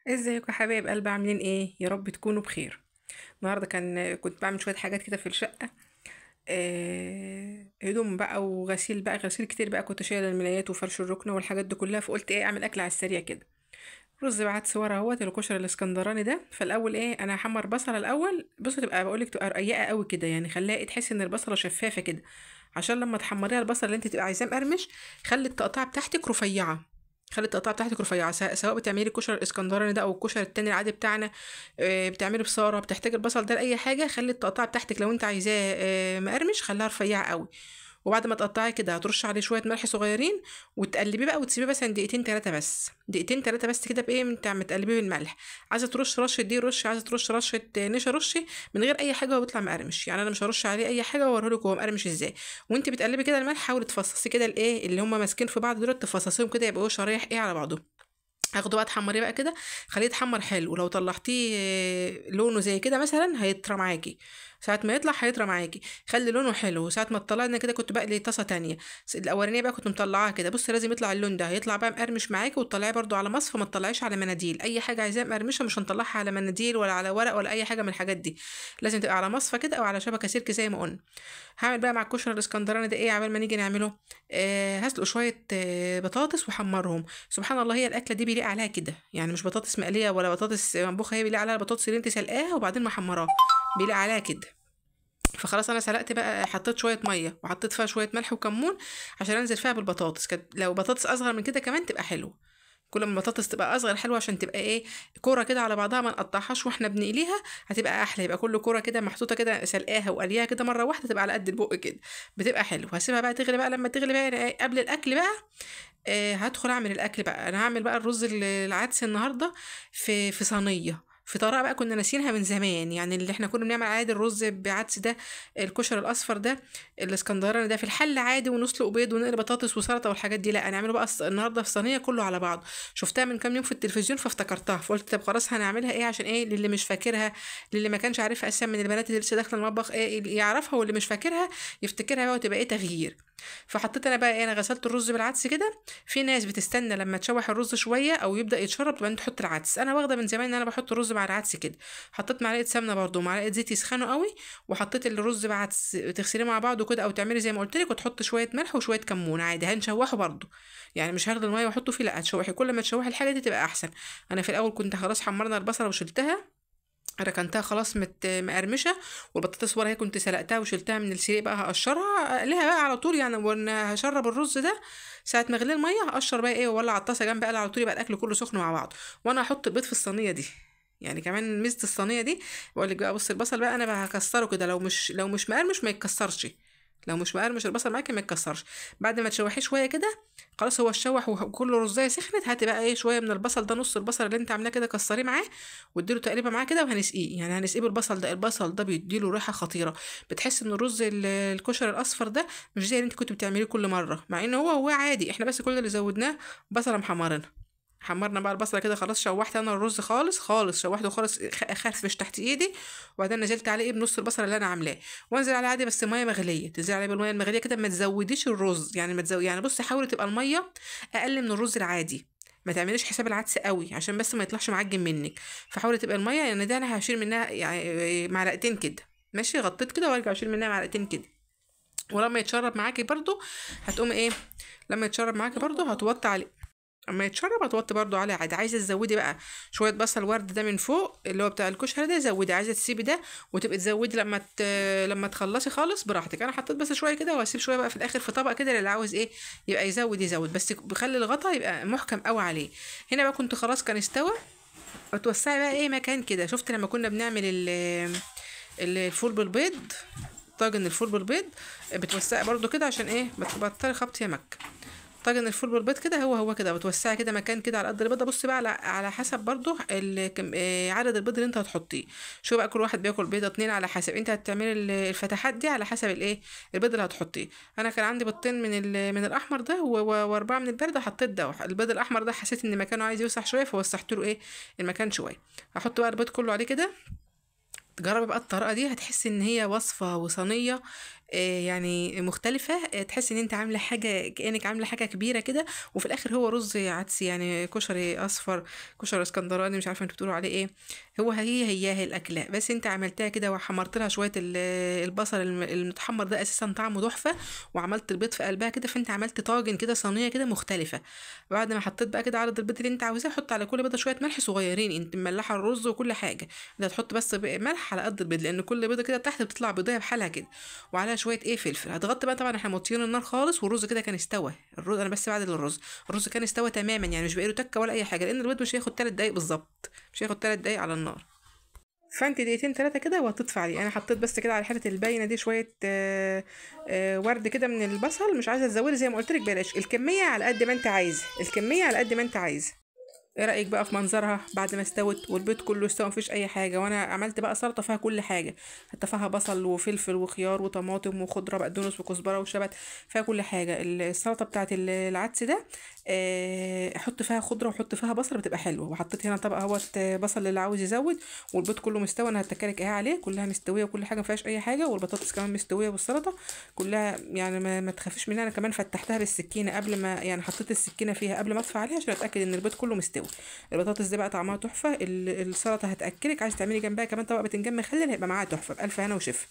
ازيكم يا حبايب قلب؟ عاملين ايه؟ يا رب تكونوا بخير. النهارده كنت بعمل شوية حاجات كده في الشقة، هدوم بقى وغسيل بقى، غسيل كتير بقى، كنت شايله الملايات وفرش الركنه والحاجات دي كلها، فقلت ايه اعمل اكل على السريع كده. رز بعدس ورا اهوت، الكشري الاسكندراني ده. فالاول ايه، انا هحمر بصله الاول. بصوا تبقى بقولك تبقى رقيقه قوي كده، يعني خليها ايه، تحس ان البصله شفافة كده، عشان لما تحمريها البصله اللي انت تبقى عايزاه مقرمش. خلي التقطيعه بتاعتك رفيعة، خلي التقطيعه بتاعتك رفيعة، سواء بتعملي الكشري الاسكندراني ده او الكشري التاني العادي بتاعنا، بتعملي بصاره، بتحتاج البصل ده لاي حاجة. خلي التقطيعه بتاعتك لو انت عايزاه مقرمش خليها رفيعة قوي. وبعد ما تقطعي كده هترش عليه شوية ملح صغيرين وتقلبيه بقى، وتسيبيه مثلا دقيقتين ثلاثة بس، دقيقتين ثلاثة بس كده بايه، انت عم تقلبيه بالملح. عايزه ترش رشه دي رش، عايزه ترش رشه نشا رشي، من غير اي حاجة هو بيطلع مقرمش. يعني انا مش هرش عليه اي حاجة، واوريهولك هو مقرمش ازاي. وانت بتقلبي كده الملح حاولي تفصصي كده الايه اللي هم ماسكين في بعض دول، تفصصيهم كده يبقوا شرايح ايه على بعضهم. هاخده بقى تحمريه بقى كده، خليه يتحمر حلو. لو طلعتيه لونه زي كده مثلا هيطرى معاكي، ساعة ما يطلع هيطرى معاكي. خلي لونه حلو. ساعة ما طلعنا كده كنت بقلي طاسه تانية، الاولانية بقى كنت مطلعاها كده. بصي لازم يطلع اللون ده، هيطلع بقى مقرمش معاكي. وتطلعيه برده على مصفى، ما تطلعيش على مناديل. اي حاجة عايزاها مقرمشه مش هنطلعها على مناديل ولا على ورق ولا اي حاجة من الحاجات دي، لازم تبقى على مصفى كده او على شبكة سلك زي ما قلنا. هعمل بقى مع الكشري الاسكندراني ده ايه عبال ما نيجي نعمله؟ هسلق شوية بطاطس واحمرهم. سبحان الله هي الاكلة دي بيليق عليها كده، يعني مش بطاطس مقلية ولا بطاطس مطبوخه، هي بيليق عليها البطاطس اللي انت سلقاها وبعدين محمراها، بيليق عليها كده. فخلاص انا سلقت بقى، حطيت شوية مية وحطيت فيها شوية ملح وكمون عشان انزل فيها بالبطاطس. كانت لو بطاطس اصغر من كده كمان تبقى حلوة، كل ما البطاطس تبقى اصغر حلوة عشان تبقى ايه كورة كده على بعضها، ما نقطعهاش واحنا بنقليها، هتبقى احلى. يبقى كل كورة كده محطوطة كده، سلقاها وقليها كده مرة واحدة، تبقى على قد البق كده، بتبقى حلوة. هسيبها بقى تغلي بقى، لما تغلي بقى يعني قبل الاكل بقى هدخل اعمل الاكل بقى. انا هعمل بقى الرز العدس النهارده في صينية، في طريقه بقى كنا ناسينها من زمان، يعني اللي احنا كنا بنعمل عادي الرز بعدس ده، الكشري الاصفر ده، الاسكندراني ده في الحلة عادي، ونسلق بيض ونقلي بطاطس وسلطة والحاجات دي. لا هنعمله بقى النهارده في صينية كله على بعض. شفتها من كام يوم في التلفزيون فافتكرتها، فقلت طب خلاص هنعملها ايه، عشان ايه للي مش فاكرها، للي ما كانش عارفها اساسا من البنات اللي لسه داخله المطبخ ايه يعرفها، واللي مش فاكرها يفتكرها بقى وتبقى ايه تغيير. فحطيت انا بقى ايه، انا غسلت الرز بالعدس كده. في ناس بتستنى لما تشوح الرز شوية او يبدا يتشرب وبعدين تحط العدس. انا واخده من زمان ان انا بحط الرز مع العدس كده. حطيت معلقه سمنه برده ومعلقة زيت يسخنوا قوي، وحطيت الرز بعدس تغسليه مع بعضه كده، او تعملي زي ما قلت لك، وتحط شوية ملح وشوية كمون عادي. هنشوحه برده، يعني مش هاخد المية واحطه فيه، لا هتشوحي. كل ما تشوحي الحاجة دي تبقى احسن. انا في الاول كنت خلاص حمرنا البصله وشلتها، ركنتها خلاص مقرمشه، والبطاطس ورا هي كنت سلقتها وشلتها من السريق بقى، هقشرها اقليها بقى على طول يعني. وانا هشرب الرز ده ساعة ما اغلي المية هقشر بقى ايه، واولع الطاسه جنب بقى على طول، يبقى الاكل كله سخن مع بعض. وانا هحط البيض في الصينية دي، يعني كمان ميزة الصينية دي. بقول لك بقى، بص البصل بقى انا هكسره كده، لو مش مقرمش ما يتكسرش، لو مش مقرمش البصل معاكي ما يتكسرش. بعد ما تشوحيه شوية كده خلاص هو اتشوح وكل رزايه سخنت، هاتي بقى ايه شوية من البصل ده، نص البصل اللي انت عاملاه كده كسريه معاه واديله تقليبه معاه كده، وهنسقيه. يعني هنسقيه بالبصل ده. البصل ده بيديله ريحه خطيرة، بتحس ان الرز الكشري الاصفر ده مش زي اللي انت كنت بتعمليه كل مرة، مع ان هو عادي، احنا بس كل اللي زودناه بصله محمرنا. حمرنا بقى البصله كده خلاص، شوحت انا الرز خالص خالص، شوحته خالص خرفش تحت ايدي، وبعدين نزلت عليه ايه بنص البصله اللي انا عاملاه، وانزل عليه عادي بس مية مغليه. تنزل عليه بالمية المغليه كده، ما تزوديش الرز يعني، ما تزود يعني، بصي حاولي تبقى المية اقل من الرز العادي، ما تعمليش حساب العدس قوي عشان بس ما يطلعش معجن منك. فحاولي تبقى المية يعني ده انا هشيل منها يعني معلقتين كده ماشي، غطيت كده وارجع اشيل منها معلقتين كده. ولما يتشرب معاكي برده هتقوم ايه، لما يتشرب معاكي برده هتوطي عليه، اما يتشرب هتوطي برده عليه عادي. عايزه تزودي بقى شوية بصل ورد ده من فوق اللي هو بتاع الكشري ده زودي، عايزه تسيبي ده وتبقي تزودي لما تخلصي خالص براحتك. انا حطيت بس شوية كده، وهسيب شوية بقى في الاخر في طبق كده للي عاوز ايه يبقى يزود يزود، بس بخلي الغطا يبقى محكم قوي عليه. هنا بقى كنت خلاص كان استوى. وتوسعي بقى ايه مكان كده. شفت لما كنا بنعمل الفول بالبيض، طاجن الفول بالبيض بتوسعي برده كده عشان ايه بتبطلي خبط يا مك. طاجن الفول بالبيض كده هو كده بتوسعي كده مكان كده على قد البيضة. بصي بقى على حسب برضو عدد البيض اللي انت هتحطيه. شوف بقى كل واحد بياكل بيضة اتنين، على حسب انت هتعملي الفتحات دي على حسب الايه البيض اللي هتحطيه. انا كان عندي بيضتين من الاحمر ده واربعة من البارده، حطيت ده. البيض الاحمر ده حسيت ان مكانه عايز يوسع شوية، فوسعت له ايه المكان شوية. هحط بقى البيض كله عليه كده. جربي بقى الطريقة دي، هتحسي ان هي وصفه وصينيه يعني مختلفة، تحس ان انت عامله حاجة، كانك عامله حاجة كبيرة كده، وفي الاخر هو رز عدس، يعني كشري اصفر، كشري اسكندراني، مش عارفه انتوا بتقولوا عليه ايه. هو هي الاكلة، بس انت عملتها كده وحمرت لها شوية البصل المتحمر ده اساسا طعمه تحفة، وعملت البيض في قلبها كده، فانت عملت طاجن كده، صينية كده مختلفة. بعد ما حطيت بقى كده عدد البيض اللي انت عاوزاه، حط على كل بيضة شوية ملح صغيرين، انت مملحه الرز وكل حاجة، انت هتحط بس ملح على قد البيض، لان كل بيضة كده تحت بتطلع بيضايه بحالها كده، وعليها شوية ايه فلفل. هتغطي بقى، طبعا احنا موطيين النار خالص، والرز كده كان استوى. الرز انا بس بعد الرز كان استوى تماما، يعني مش باقي له تكه ولا اي حاجة، لان البيض مش هياخد 3 دقايق بالظبط، مش هياخد 3 دقايق على النار. فانت دقيقتين 3 كده وهتطفي عليه. انا حطيت بس كده على حتة الباينه دي شوية ورد كده من البصل، مش عايزه تزودي زي ما قلت لك، بلاش الكمية على قد ما انت عايزه، الكمية على قد ما انت عايزه. ايه رايك بقى في منظرها بعد ما استوت والبيض كله استوى مفيش اي حاجة؟ وانا عملت بقى سلطة فيها كل حاجة، حتى فيها بصل وفلفل وخيار وطماطم وخضره بقدونس وكزبره وشبت، فيها كل حاجة. السلطة بتاعت العدس ده احط فيها خضرة وحط فيها بصل، بتبقى حلوة. وحطيت هنا طبق اهوت بصل اللي عاوز يزود، والبيض كله مستوي، انا هتكلك اهي عليه، كلها مستوية وكل حاجة ما فيهاش اي حاجة، والبطاطس كمان مستوية، والسلطة كلها يعني ما تخافيش منها. انا كمان فتحتها بالسكينة قبل ما، يعني حطيت السكينة فيها قبل ما اطفي عليها عشان اتاكد ان البيض كله مستوي. البطاطس دي بقى طعمها تحفة، السلطة هتاكلك. عايز تعملي جنبها كمان طبق بتنجان مخلل هيبقى معاها تحفة. بالف هنا وشفا.